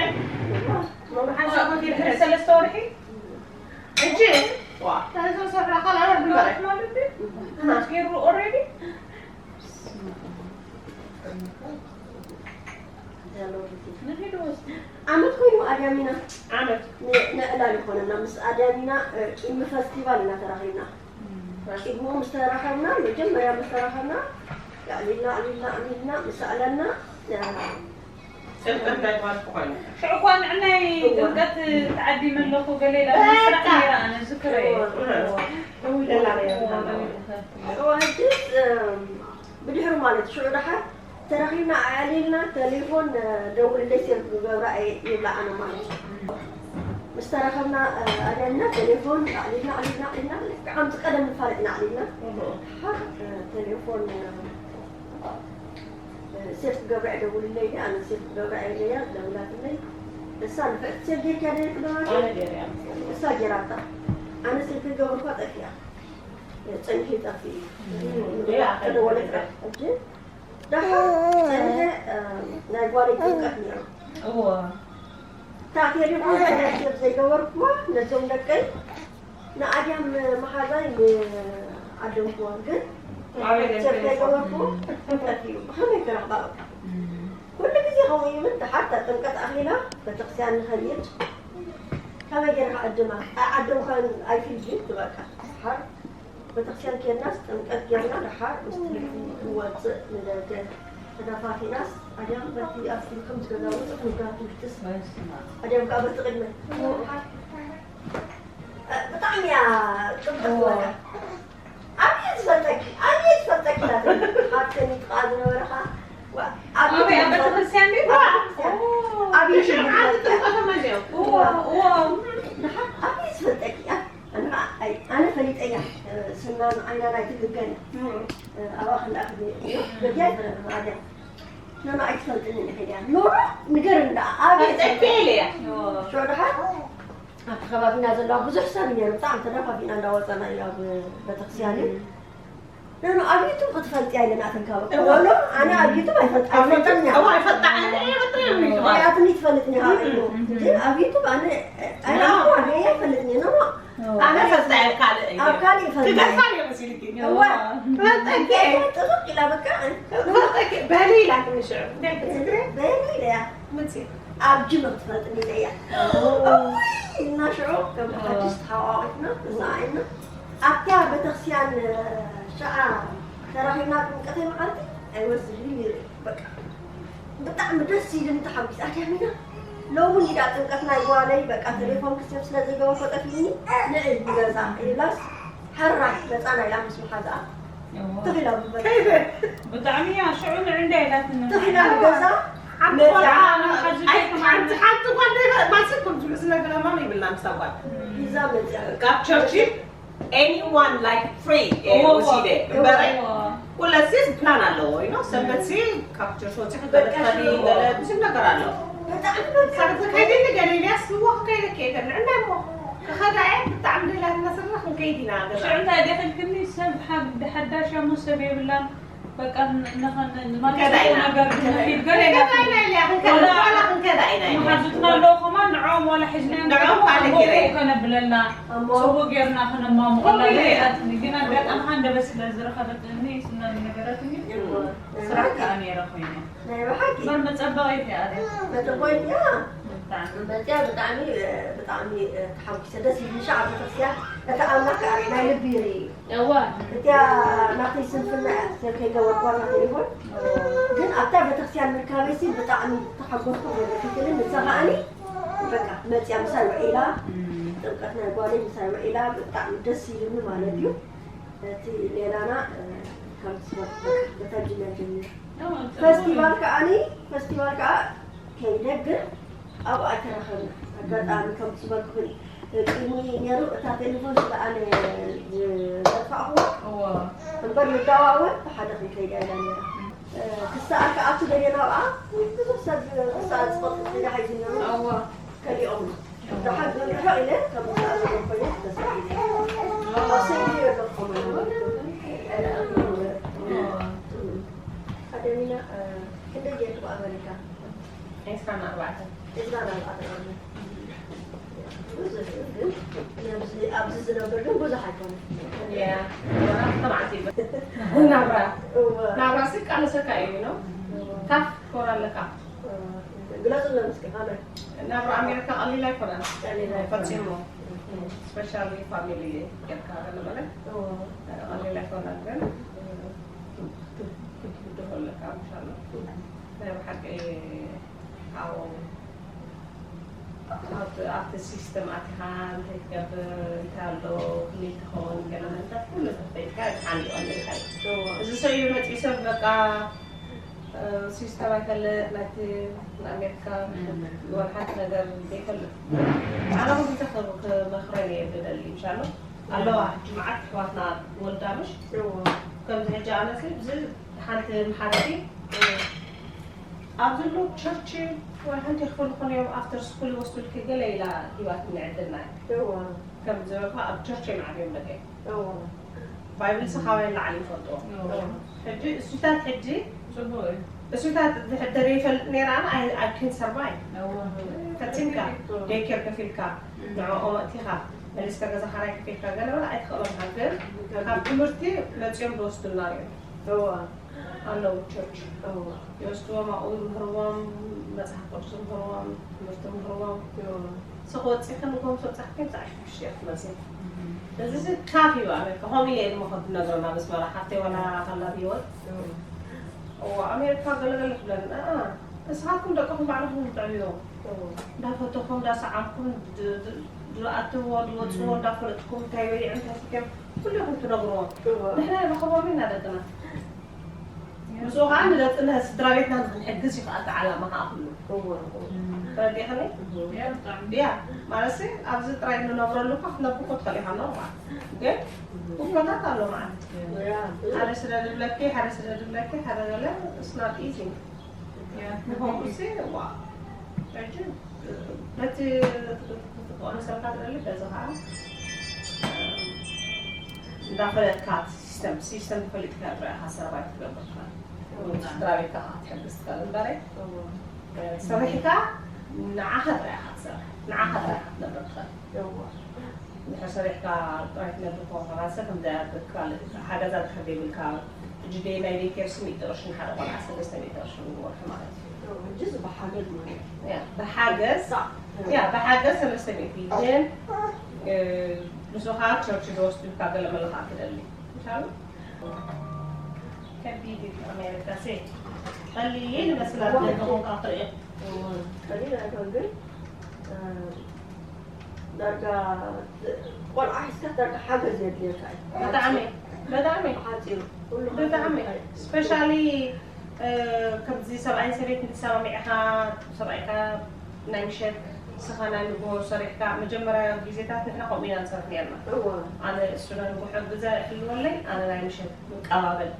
መብሓን ሻጎት ድሕሪ ይድሕር። ሰለስተ ወርሒ? ሕጂ። ዋ። ታይዞ ሰፍራ ካልኣ ወርሒ ወርሒ ማለት። ማለት እዩ? ገይሩ ኦልሬዲ? ንኺድ ወስድ። ዓመት ኮይኑ ኣድያሚና ዓመት። ንዕላል ይኾነና ምስ ኣድያሚና ቂድሚ ፈስቲቫል ኢና ተራኺብና። ቂድሞ ምስ ተራኸብና መጀመርያ ምስ ተራኸብና ኣዕሊልና ኣዕሊልና ኣዕሊልና ምስ ኣዕለልና ጥምቀት ናይ ጓል እኮ ኮይኑ። ሽዑ እኳ ንዕናይ ጥምቀት ተዓዲመ ኣለኹ ገለ ኢላ ስራሕ ነይራ ኣነ ዝክረ እየ። ደውለላ ነይራ። ሕጅስ ብድሕሪ ማለት ሽዑ ደሓር ተረኺብና ኣዕሊልና ቴሌፎን ደውልለይ ሴፍ ክገብራ እየ ይብላ ኣነ ማለት እዩ። ምስ ተረኸብና ኣዕሊልና ቴሌፎን ኣዕሊልና ኣዕሊልና ኣዕሊልና ልክዕ ከምዚ ቀደም ንፋለጥ ኢና ኣዕሊልና ሓ ቴሌፎን ሴፍ ክገብራ እየ ደውልለይ ኢለ ኣነ ሴፍ ክገብራ እየ ኢለያ ደውላትለይ እሳ ንፍዕቲ ሴፍ ጌርካ ደልክ ደዋት ኣነ ገይረያ። እሳ ጌራታ ኣነ ሴፍ ክገብር እኳ ጠፊያ ጸኒሑ ይጠፍእ እዩ ያ፣ ተደወለ ጥራሕ ሕጂ ደሓር ጸኒሐ ናይ ጓለይ ጥምቀት ነይሩ እዎ ታቴሪ ሴፍ ዘይገበርኩዋ ነዞም ደቀይ ንኣድያም መሓዛይ ንዓደምኩዋ ግን ኣበይ ገለ ሴፍ ዘይገበርኩ ጥምቀት እዩ ብኸመይ ክረኽባ በቃ ኩሉ ግዜ ከምኡ ይብል ደሓር እታ ጥምቀት ኣኺላ ቤተክርስትያን ንኸይድ ከመይ ገይርካ ዕድማ ኣይዓደምካን ኣይፊልድን ትበቃ ደሓር ቤተክርስትያን ኬድናስ ጥምቀት ጌርና ደሓር ምስ ትምህርቲ ክወፅእ ንደገ ተደፋፊናስ ኣድያም በቲ ኣብቲ ከምዚ ገዛ ውፅእ ንጋቱ ይትስ ኣድያም ከዓ በቲ ቅድመ ብጣዕሚ እያ ጥምቀት ዝበላ ኣበየ ዝፈልጠኪ ኣበየ ዝፈልጠኪ ኢላትኒ ሓብተን ይጥቃ ዝነበረኻ ኣበይ ኣብ ቤተክርስትያን ድዩ? ኣበየ ሽምዓት ጥምቀቶም መዚኦም። እዎ እዎ ኣበየ ዝፈልጠኪ እያ ኣነ ፈሊጠያ ስና ዓይና ናይ ትልገን ኣብኣ ክንዳ ገዲያ ይፈረና ኣድያ ነማ ኣይትፈልጥኒ ንኸድያ ኖሮ ንገር እንዳ ኣበየ ፈሊጠኪ ኢለያ። ሽዑ ደሓር ኣብቲ ከባቢና ዘለዋ ብዙሕ ሰብ ነይሩ ብጣዕሚ ተደፋፊና እንዳወፀና እዩ ኣብ ቤተክርስትያን እዩ ነኖ ኣብ ዩቱብ ክትፈልጥያ ኢለና ተንካበ ኖኖ ኣነ ኣብ ዩቱብ ኣይፈልጥ ኣይፈልጥን እያ እዋ ይፈጣ እኔ ይፈጣ ይፈጣ ያትኒ ትፈልጥኒ ሃ ግን ኣብ ዩቱብ ኣነ ኣይፈልጥኒ ኖኖ ኣነ ፈጣ ካልእ እዩ ኣብ ካልእ ይፈልጥ ትገፋ እየ መሲልኪ እዋ ፈጠኪ ጥቕቕ ኢላ በቃ ፈጠኪ በሊ ኢላትኒ ሽዑ እንታይ ክትዝክሪ በሊ ኢለያ ምጽእ ኣብ ጅም ክትፈልጥኒ ኢለያ እና ሽዑ ከም ሓድሽ ተሓዋዊትና እዛ ዓይና ኣብታ ቤተክርስትያን ሸዓ ተራኺብና ጥምቀተይ መዓልቲ ኣይወስድን ይርኢ በቃ ብጣዕሚ ደስ ኢሉኒ ተሓጒስ ኣድያሚና ሎሚ ኢዳ ጥምቀት ናይ ጓለይ በቃ ቴሌፎን ክስብ ስለ ዘይገበርኮ ጠፊኒ ንእል ንገዛ ኢላስ ሕራይ መፃና ኢላ ምስ መሓዛኣ ትኽላ ብበል ብጣዕሚ እያ ሽዑ ንዕንዳ ኢላትኒ ትኽላ ንገዛ ሓንቲ ቆልዓ ሓንቲ ሓንቲ ጓል ማንሰብ ከም ዝብሉ ዝነገረማ ይብልና ምሳ ጓል ሂዛ መፅያ ካብ ቸርች anyone like free ወሲደ እምበረ ኩለሲስ ፕላን ኣለዎ ይኖ ሰንበት ሲ ካብ ቸርች ወፂ ክትበለካዲ ገለ ብዙ ነገር ኣለዎ በጣም ካብ ተካይደኒ ገለ ኢልያስ ንዎ ክከይደ ከይደ ንዕና እሞ ክኸዳ እየ ብጣዕሚ ደላት እናስርና ክንከይድ ኢና ገዛ ሽዑ እንታይ ደኽልክኒ ሰብ ሓዳሽ እሞ ሰብ የብላን በቃ ንኸን ንማለት ከዳኢና። ነገር ንኺድ ገለ ክንከዳ ኢና ኢልያ ክንከዳ ዋላ ክንከዳ ኢና ኢልያ መሓዙትና ኣለዉ ከማን ንዕኦም ዋላ ሒዝናዮም ንዕኦም ካልእ ገይረ። ከነብለና ጽቡቅ ጌርና ከነማሙቐላ ኮሚቴ። ገይራትኒ ግን ኣጋጣሚ ሃንደበት ስለ ዝረኸበትኒ ስለ ዝነገረትኒ ስራሕ ከኣ ነይረ ኮይነ ናይ ብሓቂ እምበር መጸበቒት እያ ኣደ መጠቆይት እያ መፅያ ብጣዕሚ ብጣዕሚ ተሓጒሰ፣ ደስ ይብል። ሻዕ ቤተክርስትያን እቲ ኣምላኽ ከኣ ናይ ልቢ ይርኢ እዩ። እዋ እቲያ ናተይ ስንፍና እያ ከይገበርኳና ቴሌፎን፣ ግን ኣብታ ቤተክርስትያን ምርካበይሲ ብጣዕሚ ተሓጎስኩ። ወደፊትልን ንሳ ከኣኒ በቃ መፅያ ምሳይ ውዒላ፣ ጥምቀት ናይ ጓለይ ምሳይ ውዒላ ብጣዕሚ ደስ ኢሉኒ ማለት እዩ። እቲ ሌላና ከም ትስበክ በታ ጅምያ ጀሚሩ ፈስቲቫል ከዓኒ ፈስቲቫል ከዓ ከይደ ግን ኣብኡ ኣይተራኸብና። ኣጋጣሚ ከም ትስበክኹን ቅድሚ ነይሩ እታ ቴሌፎን ስለኣነ ዝጠፋእኹዋ እምበር ንደዋወል ብሓደ ክንከይዳ ኢላ ነይራ። ክሰኣል ከኣቱ ደልየ ናብኣ ብዙሕ ሰብ ክሰኣል ዝፈልጡ ስለ ሓይዚ ነሩ ከሊኦም ደሓር ግን ርሕቕ ኢለ ከም ዝሰኣል ኮይነ ተሰኢለ ኣብ ሰይዲ ኣለኹም ኣደሚና ክንደይ ጌርኩም ኣመሪካ ዒስራን ኣርባዕተን ዒስራን ኣርባዕተን ዓመት ብዙሕ ግን ኣብዚ ኣብዚ ዝነብር ግን ብዙሕ ኣይኮነ ያ ወራ ተባዕቲ ናብራ ናብራ ስቃለሰካ እዩ ነው ታፍ ኮራለካ ግለጹ ለምስኪ ካመ ናብራ ኣሜሪካ ቀሊል ኣይኮነን ቀሊል ኣይኮነን። ፈጺሙ ስፔሻሊ ፋሚሊ ጌርካ ገለመለ ቀሊል ኣይኮነን ግን ክትብድሆ ኣለካ ምሻሎ ናይ ብሓቂ ካብኡ ኣብቲ ኣብቲ ሲስተም ኣቲኻ እንታይ ትገብር እንታይ ኣሎ ከመይ ትኸውን ገለ መንታት ኩሉ ተፈይጥካ ሓሊቑ ኣለካ እዩ እዚ ሰብ እዩ መፂኡ ሰብ በቃ ሲስተም ኣይፈልጥ ናይቲ ንኣሜሪካ ወላ ሓንቲ ነገር ዘይፈልጥ ኣነ ኩሉ ክመኽረን እየ ዝደሊ ምሻሎ ኣለዋ ሕጂ መዓት ኣሕዋትና ወልዳ ምሽ ከምዚ ሕጂ ኣነሲ ብዚ ሓንቲ መሓረቲ ኣብ ዘሎ ቸርች ወይ ሓንቲ ክፍል ኾነ እዮም ኣፍተር ስኩል ይወስዱልኪ ገለ ኢላ ሂባትኒ ዕድልና እዩ ከም ዝበልኳ ኣብ ቸርች እዮም ዓብዮም ደቀይ ባይብል ሲ ካባይ ላዓሊ ይፈልጥዎ ሕጂ እሱታት ሕጂ ጽቡቅ እዩ እሱታት ዝሕደር ይፈልጥ ነይራ ኣነ ኣይኪን ሰርባይ ፈጺምካ ዴይኬር ከፊልካ ንዕኦም ኣእቲኻ መሊስካ ገዛ ሓራይ ከፊልካ ገለ በለ ኣይትኽእሎም ግን ካብ ትምህርቲ መጺኦም ዝወስዱልና እዮም ኣለዉ ቸርች ይወስድዎም ኣብኡ ይምህርዎም መፅሓፍ ቅዱስ ይምህርዎም ትምህርቲ ይምህርዎም ስኽ ወፂኽን ጎምሶ ፃሕኪ ብዛዕባ ሽዱሽተ እያ ትመፅእ እዚ ሲ ታፍ እዩ ኣበ ከምኡ ኢለ ድማ ከብነግረና በስመራ ሓፍተይ ዋላ ከላ ብሂወት እዎ ኣሜሪካ ገለገለ ትብለኒ ንስኻትኩም ደቅኹም ባዕልኹም ትዕብዮ እንዳፈተኹም እንዳሰዓምኩም ዝኣትዎ ዝወፅዎ እንዳፈለጥኩም እንታይ በሊዖም እንታይ ሰትዮም ኩሉ ኢኹም ትነግርዎም ንሕና ንረኽቦም ኢና ደቅና ምስኡ ከዓ ንደቅና ስድራ ቤትና ንክንሕግዝ እዩ ከዓ እቲ ዓላማ ከዓ ኩሉ ተረዲእኽኒ ያ ማለት ኣብዚ ጥራይ ንነብረሉ እኳ ክትነብር እኮ ትኽእል ኢኻ ኖርማል ግን ውኮታት ኣሎ ማለት ሓደ ስለ ዝብለኪ ሓደ ስለ ዝብለኪ ሓደ ገለ ስናት ኢዚ ንኸምኡሲ ዋ በቲ ክትጥቀሙ ሰልካ ትደሊ በዚ ከዓ እንዳፈለጥካ ሲስተም ሲስተም ተፈሊጥካ ጥራይ ኢኻ ሰርቫይቭ ትገብር ትኽእል ስድራ ቤትካ ከዓ ክትሕግዝ ትኽእል እምበረ ሰሪሕካ ንዓኻ ጥራይ ኢኻ ትሰርሕ ንዓኻ ጥራይ ኢኻ ትነብር ትኽእል ድሕር ሰሪሕካ ጥራይ ትነብር ከሆንካ ካልሰ ከምዚ ካልእ ሓገዛ ድሕር ዘይብልካ ሕጂ ደይ ናይ ደይ ኬር ስሚት ቅርሽን ሓደ ቆልዓ ሰለስተ ሚእቲ ቅርሽን ብወርሒ ማለት እዩ ሕጅስ ብሓገዝ ማለት ያ ብሓገዝ ያ ብሓገዝ ሰለስተ ሚእቲ ግን ንሱ ከዓ ቸርች ዝወስዱልካ ገለ መለኻ ትደሊ ምሻሉ ከቢድ እዩ ኣሜሪካ ሴ ቀሊል ይመስላል ገንዘኹም ካብ ትሪኦ ቀሊል ኣይኮን ግን ዳርጋ ቆልዓ ሒዝካ ዳርጋ ሓገዝ የድልየካ እዩ ብጣዕሚ ብጣዕሚ ሓፂሩ ኩሉ ብጣዕሚ ስፔሻሊ ከምዚ ሰብኣይን ሰበይትን ተሰማሚዕኻ ሰብኣይካ ናይ ምሸት ንስኻ ናይ ንጎ ሰሪሕካ መጀመርያ ግዜታት ንሕና ከምኡ ኢና ንሰርሕ ነርና እወ ኣነ እሱ ናይ ንጎ ሕግዘ ሕልወለይ ኣነ ናይ ምሸት ምቀባበል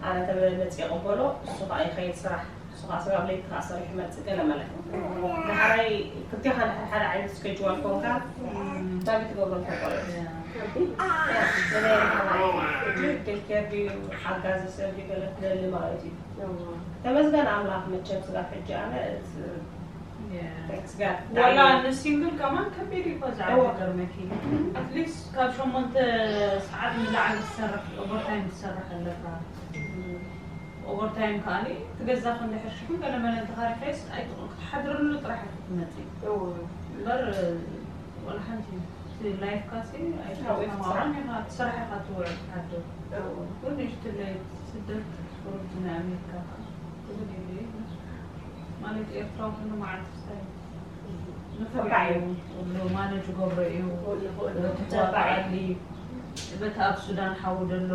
ኣነ ተመ መፅእ ይቕበሎ እሱ ከዓ ይኸይድ ስራሕ ንሱ ከዓ ስጋብ ለይቲ ከዓ ሰሪሑ መፅእ ገለ መለ ዳሕራይ ክልቴኻ ንሕድ ሓደ ዓይነት ስኬጅዋል ኮንካ ናበይ ትገብሮ እንታይ ቆልዑ ያ፣ ገለ ሓጋዚ ሰብ ድዩ ገለ ትደሊ ማለት እዩ ተመስገን ኣምላኽ መቸም ስጋብ ሕጂ ኣነ it's- thanks God ዋላ ንሲንግል ከማን ከቢድ እዩ እኮ ዛዕባ ገርመኪ ኣትሊስት ካብ ሸሞንተ ሰዓት ንላዕሊ ትሰርሕ ኦቨርታይም ትሰርሕ ኣለካ ኦቨርታይም ከኣኒ ትገዛ ክንድሕር ሽሕን ገለ መለ እንተኻሪኸስ ኣይትቕ ክትሓድርሉ ጥራሕ ክትመጽእ እምበር ወላ ሓንቲ እቲ ላይፍካሲ ኣይተስተማቕሮን ኢኻ ትሰርሕ ኢኻ ትውዕል ትሓድር። ኩሉ ሽትለይ ስደት ቁሩብ ናይ ኣሜሪካ ከኣ ትብል ኢለ ማለት ኤርትራዊ ኩሉ መዓልቲ ክሳይ ንፉዕ እዩ። ኩሉ ማነጅ ገብሮ እዩ። ትዋጣዓሊ በቲ ኣብ ሱዳን ሓዊ ዘሎ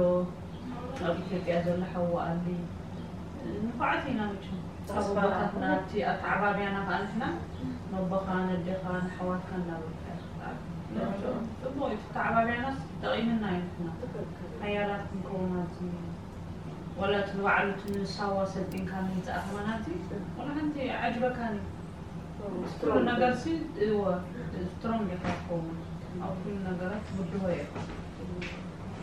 ኣብ ኢትዮጵያ ዘሎ ሓዊ ኣሊ ንፉዓት ኢና። መቸም ካብ ኣቦታትና ኣብቲ ኣተዓባብያና ከዓ ንሕና ነቦኻ ነዴኻ ንሓዋትካ እናበልካ ኢኻ ክትዓቢ። ጽቡቕ እዩ። እቲ ኣተዓባብያናስ ጠቒምና እዩ። ንሕና ሓያላት ክንከውን ኣብዚ ወላ እቲ ንባዕሉ እቲ ንሳዋ ሰልጢንካ ምምጻእ ከማናቲ ወላ ሓንቲ ዓጅበካኒ። ኩሉ ነገርሲ እወ ስትሮንግ ኢኻ ትኸውን ኣብ ኩሉ ነገራት ትብድሆ ኢኻ።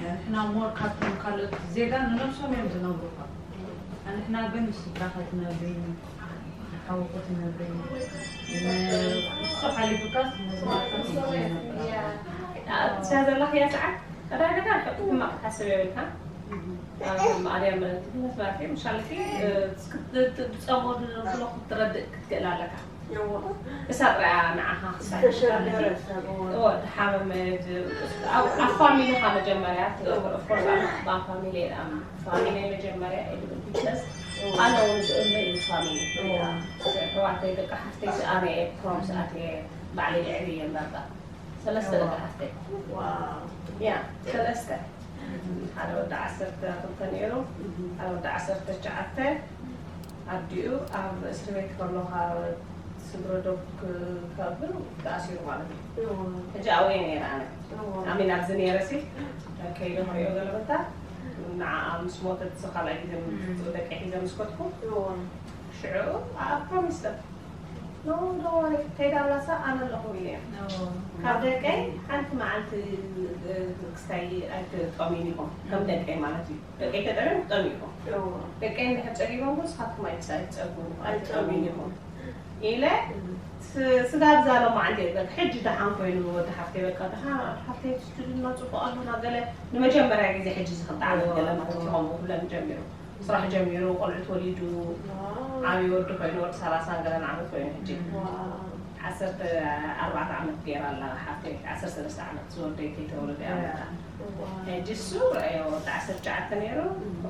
ንሕና ሞር ካብቶም ካልኦት ዜጋ ንነብሶም እዮም ዝነግሩኻ። ንሕና ግን ንስድራኻ ትነግሪ ንሓውኹ ትነግሪ ንሱ ሓሊፉካስ ንዝማርካ ትነግሪ ነብራ። ኣብዛ ዘለኽያ ሰዓት ቀዳደጋ ሕማቕ ክትሓስብ የብልካ። ማርያም ትብለት ማለት እዩ። ምሻልኪ ብፀሞ ብሎ ክትረድእ ክትክእል ኣለካ። እሳ ጥራያ ንዓኻ ክሳይ ዝተሸርበረ ሰብ፣ እዎ። እዎ፣ ድሓመመ ድ- ኣብ ኣብ ፋሚሊኻ መጀመርያ ትገብር። ኦፍኮርስ ኣብ ፋሚሊ ፋሚሊ መጀመርያ ኢሉ ቢዝነስ ኣነ እውን ዝእምር እዩ ፋሚሊ። እዎ። ኣሕዋተይ ደቂ ሓፍተይ ኣነ እየ ፕሮምስ ኣትየ ባዕለይ የዕብየ እምበር ሰለስተ ደቂ ሓፍተይ። ያ ሰለስተ ሓደ ወዲ ዓሰርተ ክልተ ነይሩ ሓደ ወዲ ዓሰርተ ትሽዓተ ኣዲኡ ኣብ እስር ቤት ከሎ ካብ ስግረ ዶብ ክከብል ተኣሲሩ ማለት እዩ። ሕጂ ኣብየ ነይረ ኣነ ኣሚን ኣብዚ ነይረ ሲ ከይደ ክሪኦ ገለበታ ንዓ ምስ ሞተት ካልኣይ ግዜ ደቂ ሒዘ ምስ ከድኩ ሽዑ ኣብ ፕሮሚስ ኖ ኖ ከይዳ ኣላሳ ኣነ ኣለኹ ኢለ ካብ ደቀይ ሓንቲ መዓልቲ ክስታይ ኣይትጠምዩን ኢኹም ከም ደቀይ ማለት እዩ ደቀይ ተጠምዮም ክጠምዩ ኢኹም ደቀይ እንድሕር ጸጊቦም ንስኻትኩም ኣይትጸግቡ ኣይትጠምዩን ኢኹም ኢለ ስጋብ ዛሎም ዓንዲ በቃ ሕጂ ደሓን ኮይኑ ወዲ ሓፍተይ በቃ ደሓን ሓፍተይ ትስትድና ጽቡቕ ኣሎና ገለ ንመጀመርያ ግዜ ሕጂ ዝኽንታ ዓመት ገለ ማለት ይኸውን ኩለን ጀሚሩ ስራሕ ጀሚሩ ቆልዑ ተወሊዱ ዓብዪ ወዲ ኮይኑ ወዲ ሰላሳን ገለን ዓመት ኮይኑ ሕጂ ዓሰርተ ኣርባዕተ ዓመት ገይራ ኣላ ሓፍተይ ዓሰርተ ሰለስተ ዓመት ዝወደይ ከይተወለደ እያ መታ ሕጂ እሱ ረአዮ ወዲ ዓሰርተ ትሽዓተ ነይሩ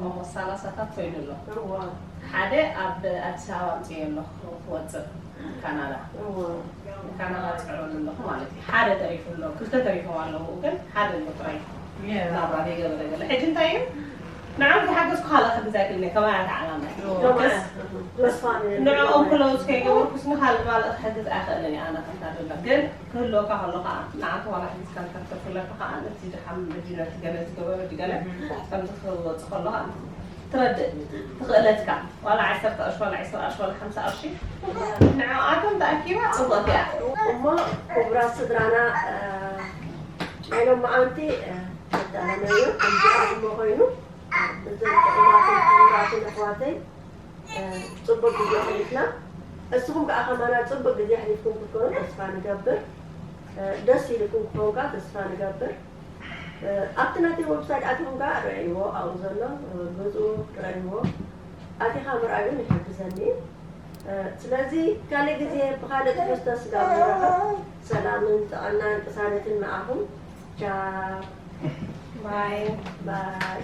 ኦልሞስት ሰላሳታት ኮይኑ ኣሎ ሓደ ኣብ ኣዲስ ኣበባ ኣምፅዮ ኣለኹ ክወፅእ ካናዳ ካናዳ ፅዕረሉ ኣለኹ ማለት እዩ ሓደ ተሪፉ ኣሎ ክልተ ተሪፎም ኣለዉ ግን ሓደ ኣሎ ጥራይ ናብራ ዘይገበረ ገለ ሕጂ እንታይ እዩ ንዓም ዝሓገዝኩ ካልእ ክሕግዝ ኣይክእልን እየ ከማያት ዓላማ ንዕኦም ክለውዝ ከይገበርኩስ ንካልእ ማልእ ክሕግዝ ኣይክእልን እየ ኣነ ከምታ ደሎ ግን ክህልወካ ከሎ ከዓ ንዓንተ ዋላ ሕግዝካ እንተክተፍለካ ከዓ ነቲ ድሓም ድዩ ነቲ ገለ ዝገበረ ድዩ ገለ ከምዚ ክወፅእ ከሎ ከዓ ትረድእ ትኽእለትካ ዋላ ዓሰርተ ቅርሺ ዋላ ዕስራ ቅርሺ ዋላ ሓምሳ ቅርሺ ንዕኣቶም ተኣኪባ ፅቡቕቲ እያ እሞ ክቡራት ስድራና ናይ ሎማዓንቲ ኣዳለናዮ ከምዚኣትሞ ኮይኑ እዞም ጥዑማትን ክቡራትን ኣሕዋተይ ፅቡቅ ግዜ ኣሕሊፍና እስኹም ከዓ ከማና ፅቡቅ ግዜ ኣሕሊፍኩም ክትኮኑ ተስፋ ንገብር ደስ ኢልኩም ክኸውን ከዓ ተስፋ ንገብር ኣብቲ ናተይ ወብሳይት ኣቲኹም ከዓ ረእይዎ ኣብኡ ዘሎ ገፁ ረእይዎ ኣቲኻ ምርኣይ እውን ይሕግዘኒ እዩ ስለዚ ካልእ ግዜ ብካልእ ትሕዝቶ ስጋብ ንራኸብ ሰላምን ጥዕናን ቅሳነትን ንዓኹም ቻው ባይ ባይ